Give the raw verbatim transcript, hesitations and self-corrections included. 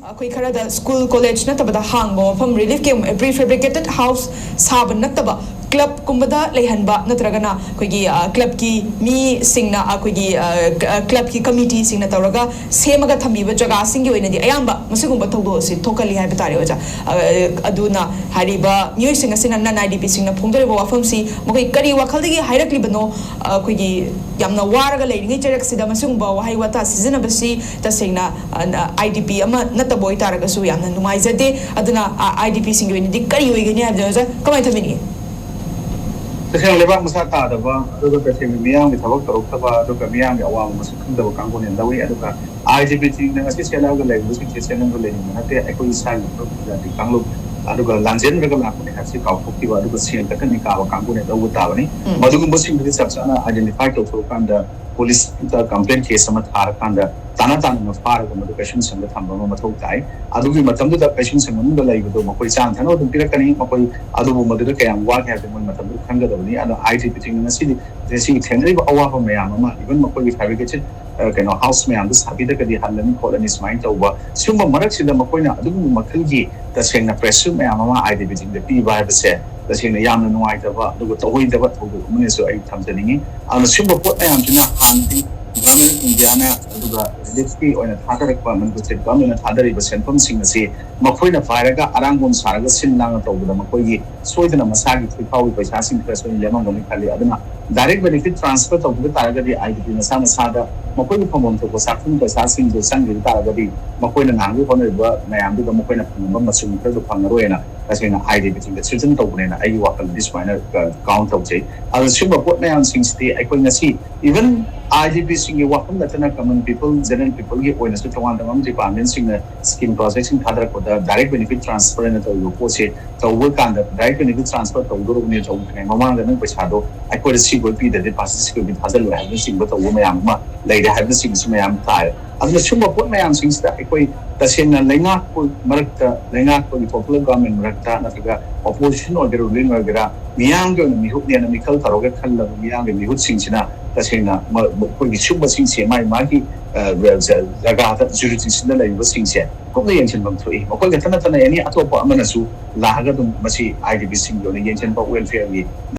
ꯑꯩꯈꯣꯏ ꯈꯔꯗ school college ꯅꯠꯇꯕꯗ ꯍꯥꯡꯕ ꯃꯐꯝ, ꯔꯤꯂꯤꯐ ꯀꯦꯝꯞ, ꯄ꯭ꯔꯤ ꯐꯦꯕ꯭ꯔꯤꯀꯦꯇꯦꯠ ꯍꯥꯎꯁ ꯁꯥꯕ ꯅꯠꯇꯕ ꯀ꯭ꯂꯕꯀꯨꯝꯕꯗ ꯂꯩꯍꯟꯕ, ꯅꯠꯇ꯭ꯔꯒꯅ ꯑꯩꯈꯣꯏꯒꯤ ꯀ꯭ꯂꯕꯀꯤ ꯃꯤꯁꯤꯡꯅ, ꯑꯩꯈꯣꯏꯒꯤ ꯀ꯭ꯂꯕꯀꯤ ꯀꯃꯤꯇꯤꯁꯤꯡꯅ ꯇꯧꯔꯒ ꯁꯦꯝꯃꯒ ꯊꯝꯕꯤꯕ ꯖꯒꯥꯁꯤꯡꯒꯤ ꯑꯣꯏꯅꯗꯤ ꯑꯌꯥꯝꯕ ꯃꯁꯤꯒꯨꯝꯕ ꯊꯧꯗꯣꯛ ꯑꯁꯤ ꯊꯣꯛꯀꯜꯂꯤ ꯍꯥꯏꯕ ꯇꯥꯔꯦ, ꯑꯣꯖꯥ꯫ ꯑꯗꯨꯅ ꯍꯥꯏꯔꯤꯕ ꯃꯤꯑꯣꯏꯁꯤꯡ ꯑꯁꯤꯅ, ꯅꯟ ꯑꯥꯏ ꯗꯤ ꯄꯤꯁꯤꯡꯅ ꯐꯣꯡꯗꯣꯔꯤꯕ ꯋꯥꯐꯝꯁꯤ ꯃꯈꯣꯏ ꯀꯔꯤ ꯋꯥꯈꯜꯗꯒꯤ ꯍꯥꯏꯔꯛꯂꯤꯕꯅꯣ? ꯑꯩꯈꯣꯏꯒꯤ ꯌꯥꯝꯅ ꯋꯥꯔꯒ ꯂꯩꯔꯤꯉꯩ ꯆꯩꯔꯛꯁꯤꯗ ꯃꯁꯤꯒꯨꯝꯕ ꯋꯥꯍꯩ ꯋꯥꯇꯥ ꯁꯤꯖꯤꯟꯅꯕꯁꯤ ꯇꯁꯦꯡꯅ ꯑꯥꯏ ꯗꯤ ꯄꯤ ꯑꯃ ꯅꯠꯇꯕ ꯑꯣꯏꯇꯥꯔꯒꯁꯨ ꯌꯥꯝꯅ ꯅꯨꯡꯉꯥꯏꯖꯗꯦ꯫ ꯑꯗꯨꯅ ꯑꯥꯏ ꯗꯤ ꯄꯤꯁꯤꯡꯒꯤ ꯑꯣꯏꯅꯗꯤ ꯀꯔꯤ ꯑꯣꯏꯒꯅꯤ ꯍꯥꯏꯕꯗꯣ, ꯑꯣꯖꯥ, ꯀꯃꯥꯏꯅ ꯊꯝꯕꯤꯅꯤꯡꯉꯤ? ꯇꯁꯦꯡꯅ ꯂꯩꯕꯥꯛ ꯃꯁꯥ ꯇꯥꯗꯕ, ꯑꯗꯨꯒ ꯇꯁꯦꯡꯅ ꯃꯤꯌꯥꯝꯒꯤ ꯊꯕꯛ ꯇꯧꯔꯛꯇꯕ, ꯑꯗꯨꯒ ꯃꯤꯌꯥꯝꯒꯤ ꯑꯋꯥꯕ ꯃꯁꯛ ꯈꯪꯗꯕ ꯀꯥꯡꯕꯨꯅ ꯂꯧꯏ꯫ ꯑꯗꯨꯒ ꯑꯥꯏ ꯗꯤ ꯄꯤ ꯇꯤꯡꯅ ꯉꯁꯤ ꯆꯦꯜꯂꯛꯑꯒ ꯂꯩꯔꯤꯕꯁꯤꯡꯁꯦ ꯆꯦꯜꯂꯝꯕ ꯂꯩꯅꯤꯡꯕ ꯅꯠꯇꯦ꯫ ꯑꯩꯈꯣꯏ ꯏꯁꯥꯒꯤ ꯃꯔꯨꯞ ꯖꯥꯇꯤ ꯀꯥꯡꯂꯨꯞ ꯑꯗꯨꯒ ꯂꯥꯟꯖꯦꯟꯅꯔꯒ ꯂꯥꯛꯄꯅꯦ ꯍꯥꯏꯕꯁꯤ ꯀꯥꯎꯊꯣꯛꯈꯤꯕ, ꯑꯗꯨꯒ ꯁꯦꯜ ꯈꯛꯇ ꯅꯤꯡꯈꯥꯕ ꯀꯥꯡꯕꯨꯅ ꯂꯧꯕ ꯇꯥꯕꯅꯤ꯫ ꯃꯗꯨꯒꯨꯝꯕꯁꯤꯡꯗꯨꯗꯤ ꯆꯞ ꯆꯥꯅ ꯑꯥꯏꯗꯦꯟꯇꯤꯐꯥꯏ ꯇꯧꯊꯣꯛꯑꯀꯥꯟꯗ ꯄꯨꯂꯤꯁꯇ ꯀꯝꯄ꯭ꯂꯦꯟ ꯀꯦꯁ ꯑꯃ ꯊꯥꯔꯀꯥꯟꯗ ꯇꯥꯅ ꯇꯥꯅꯅ ꯐꯥꯔꯒ ꯃꯗꯨ ꯀꯩꯁꯨꯝꯁꯪꯗ ꯊꯝꯕ ꯑꯃ ꯃꯊꯧ ꯇꯥꯏ꯫ ꯑꯗꯨꯒꯤ ꯃꯇꯝꯗꯨꯗ ꯀꯩꯁꯨꯝꯁꯪ ꯃꯅꯨꯡꯗ ꯂꯩꯕꯗꯣ ꯃꯈꯣꯏ ꯆꯥꯅ ꯊꯛꯅꯕ ꯑꯗꯨꯝ ꯄꯤꯔꯛꯀꯅꯤ꯫ ꯃꯈꯣꯏ ꯑꯗꯨꯕꯨ ꯃꯗꯨꯗ ꯀꯌꯥꯝ ꯋꯥꯒꯦ ꯍꯥꯏꯕꯗꯨ ꯃꯣꯏ ꯃꯇꯝꯗꯨꯗ ꯈꯪꯒꯗꯕꯅꯤ꯫ ꯑꯗꯣ ꯑꯥꯏ ꯗꯤ ꯄꯤ ꯇꯤꯡꯅ ꯉꯁꯤꯗꯤ ꯉꯁꯤꯒꯤ ꯊꯦꯡꯅꯔꯤꯕ ꯑꯋꯥꯕ ꯃꯌꯥꯝ ꯑꯃ, ꯏꯚꯟ ꯃꯈꯣꯏꯒꯤ ꯐꯦꯕ꯭ꯔꯤꯀꯦꯇꯦꯠ ꯀꯩꯅꯣ ꯍꯥꯎꯁ ꯃꯌꯥꯝꯗꯨ ꯁꯥꯕꯤꯗ꯭ꯔꯒꯗꯤ ꯍꯜꯂꯅꯤ ꯈꯣꯠꯂꯅꯤ ꯁꯨꯃꯥꯏꯅ ꯇꯧꯕ, ꯁꯤꯒꯨꯝꯕ ꯃꯔꯛꯁꯤꯗ ꯃꯈꯣꯏꯅ ꯑꯗꯨꯒꯨꯝꯕ ꯃꯈꯜꯒꯤ ꯇꯁꯦꯡꯅ ꯄ꯭ꯔꯦꯁꯔ ꯃꯌꯥꯝ ꯑꯃ ꯑꯥꯏ ꯗꯤ ꯄꯤ ꯇꯤꯡꯗ ꯄꯤꯕ ꯍꯥꯏꯕꯁꯦ ꯇꯁꯦꯡꯅ ꯌꯥꯝꯅ ꯅꯨꯡꯉꯥꯏꯇꯕ ꯑꯗꯨꯒ ꯇꯧꯍꯩꯗꯕ ꯊꯧꯗꯣꯛ ꯑꯃꯅꯁꯨ ꯑꯩ ꯊꯝꯖꯅꯤꯡꯉꯤ꯫ ꯑꯗꯨꯅ ꯁꯤꯒꯨꯝꯕ ꯄꯣꯠ ꯃꯌꯥꯝꯁꯤꯅ ꯍꯥꯟꯅꯗꯤ ꯒꯚꯔꯟꯃꯦꯟ ꯑꯣꯐ ꯏꯟꯗꯤꯌꯥꯅ ꯑꯗꯨꯒ ꯔꯤꯂꯤꯐꯀꯤ ꯑꯣꯏꯅ ꯊꯥꯗꯔꯛꯄ ꯃꯅꯤꯄꯨꯔ ꯁ꯭ꯇꯦꯠ ꯒꯚꯔꯟꯃꯦꯟꯅ ꯊꯥꯗꯔꯤꯕ ꯁꯦꯟꯐꯝꯁꯤꯡ ꯑꯁꯤ ꯃꯈꯣꯏꯅ ꯄꯥꯏꯔꯒ ꯑꯔꯥꯡꯕꯣꯝ ꯁꯥꯔꯒ ꯁꯤꯟ ꯂꯥꯡꯅ ꯇꯧꯕꯗ ꯃꯈꯣꯏꯒꯤ ꯁꯣꯏꯗꯅ ꯃꯁꯥꯒꯤ ꯊꯤꯐꯥꯎꯒꯤ ꯄꯩꯁꯥꯁꯤꯡ ꯈꯔ ꯁꯣꯏꯗꯅ ꯂꯦꯝꯃꯝꯒꯅꯤ ꯈꯜꯂꯤ꯫ ꯑꯗꯨꯅ ꯗꯥꯏꯔꯦꯛ ꯕꯦꯅꯤꯐꯤꯠ ꯇ꯭ꯔꯥꯟꯁꯐꯔ ꯇꯧꯈꯤꯕ ꯇꯥꯔꯒꯗꯤ ꯑꯥꯏ ꯗꯤ ꯄꯤ ꯃꯁꯥ ꯃꯁꯥꯗ ꯃꯈꯣꯏꯒꯤ ꯐꯪꯐꯝ ꯊꯣꯛꯄ ꯆꯥꯛꯈꯨꯝ ꯄꯩꯁꯥꯁꯤꯡꯗꯨ ꯆꯪꯈꯤꯕ ꯇꯥꯔꯒꯗꯤ ꯃꯈꯣꯏꯅ ꯅꯍꯥꯟꯒꯤ ꯍꯣꯠꯅꯔꯤꯕ ꯃꯌꯥꯝꯗꯨꯗ ꯃꯈꯣꯏꯅ ꯐꯪꯉꯝꯕ ꯃꯆꯨꯝ ꯈꯔꯗꯨ ꯐꯪꯉꯔꯣꯏꯅ ꯇꯁꯦꯡꯅ ꯑꯥꯏ ꯗꯤ ꯄꯤ ꯇꯤꯡꯗ ꯊ꯭ꯔꯤꯇꯟ ꯇꯧꯕꯅꯦꯅ ꯑꯩꯒꯤ ꯋꯥꯈꯜꯗꯗꯤ ꯁꯨꯃꯥꯏꯅ ꯀꯥꯎꯟ ꯇꯧꯖꯩ꯫ ꯑꯗꯣ ꯁꯤꯒꯨꯝꯕ ꯄꯣꯠ ꯃꯌꯥꯝꯁꯤꯡꯁꯤꯗꯤ ꯑꯩꯈꯣꯏ ꯉꯁꯤ ꯏꯚꯟ ꯑꯥꯏ ꯗꯤ ꯄꯤꯁꯤꯡꯒꯤ ꯋꯥꯐꯝ ꯅꯠꯇꯅ ꯀꯃꯟ ꯄꯤꯄꯜ, ꯖꯦꯅꯔꯦꯜ ꯄꯤꯄꯜꯒꯤ ꯑꯣꯏꯅꯁꯨ ꯇꯣꯉꯥꯟ ꯇꯣꯉꯥꯟꯕ ꯗꯤꯄꯥꯔꯠꯃꯦꯟꯁꯤꯡꯅ ꯁ꯭ꯀꯤꯝ ꯄ꯭ꯔꯣꯖꯦꯛꯁꯤꯡ ꯊꯥꯗꯔꯛꯄꯗ ꯗꯥꯏꯔꯦꯛ ꯕꯦꯅꯤꯐꯤꯠ ꯇ꯭ꯔꯥꯟꯁꯐꯔ ꯍꯥꯏꯅ ꯇꯧꯔꯤꯕ ꯄꯣꯠꯁꯦ ꯇꯧꯕ ꯀꯥꯟꯗ ꯗꯥꯏꯔꯦꯛ ꯕꯦꯅꯤꯐꯤꯠ ꯇ꯭ꯔꯥꯟꯁꯐꯔ ꯇꯧꯗꯧꯔꯕꯅꯤ, ꯇꯧꯗ꯭ꯔꯤꯉꯩ ꯃꯃꯥꯡꯗ ꯅꯪ ꯄꯩꯁꯥꯗꯣ ꯑꯩꯈꯣꯏꯗ ꯁꯤꯈꯣꯏ ꯄꯤꯗ꯭ꯔꯗꯤ ꯄꯥꯔꯇꯤ ꯁꯤꯈꯣꯏ ꯊꯥꯖꯤꯜꯂꯣꯏ ꯍꯥꯏꯕꯅꯆꯤꯡꯕ ꯇꯧꯕ ꯃꯌꯥꯝ ꯑꯃ ꯂꯩꯔꯦ ꯍꯥꯏꯕꯅꯆꯤꯡꯕꯁꯨ ꯃꯌꯥꯝ ꯇꯥꯔꯦ꯫ ꯑꯗꯨꯅ ꯁꯤꯒꯨꯝꯕ ꯄꯣꯠ ꯃꯌꯥꯝꯁꯤꯡꯁꯤꯗ ꯑꯩꯈꯣꯏ ꯇꯁꯦꯡꯅ ꯂꯩꯉꯥꯛꯄ ꯃꯔꯛꯇ, ꯂꯩꯉꯥꯛꯄꯒꯤ ꯄꯣꯄꯨꯂꯔ ꯒꯚꯔꯟꯃꯦꯟ ꯃꯔꯛꯇ ꯅꯠꯇ꯭ꯔꯒ ꯑꯣꯄꯣꯖꯤꯁꯟ ꯑꯣꯏꯒꯦꯔꯥ ꯔꯨꯂꯤꯡ ꯑꯣꯏꯒꯦꯔꯥ ꯃꯤꯌꯥꯝꯒꯤ ꯑꯣꯏꯅ ꯃꯤꯍꯨꯠꯅꯦꯅ ꯃꯤꯈꯜ ꯇꯧꯔꯒ ꯈꯜꯂꯕ ꯃꯤꯌꯥꯝꯒꯤ ꯃꯤꯍꯨꯠꯁꯤꯡꯁꯤꯅ ꯇꯁꯦꯡꯅ ꯃꯈꯣꯏꯒꯤ ꯁꯤꯒꯨꯝꯕꯁꯤꯡꯁꯦ ꯃꯥꯒꯤ ꯃꯥꯒꯤ ꯖꯒꯥꯗ ꯖꯨꯔꯤꯗꯤꯛꯁꯟꯗ ꯂꯩꯔꯤꯕꯁꯤꯡꯁꯦ ꯀꯨꯞꯅ ꯌꯦꯡꯁꯤꯟꯐꯝ ꯊꯣꯛꯏ꯫ ꯃꯈꯣꯏ ꯈꯛꯇ ꯅꯠꯇꯅ ꯑꯦꯅꯤ ꯑꯇꯣꯞꯄ ꯑꯃꯅꯁꯨ ꯂꯥꯛꯑꯒ ꯑꯗꯨꯝ ꯃꯁꯤ ꯑꯥꯏ ꯗꯤ ꯄꯤꯁꯤꯡꯒꯤ ꯑꯣꯏꯅ ꯌꯦꯡꯁꯤꯟꯕ, ꯋꯦꯜꯐꯤꯌꯔꯒꯤ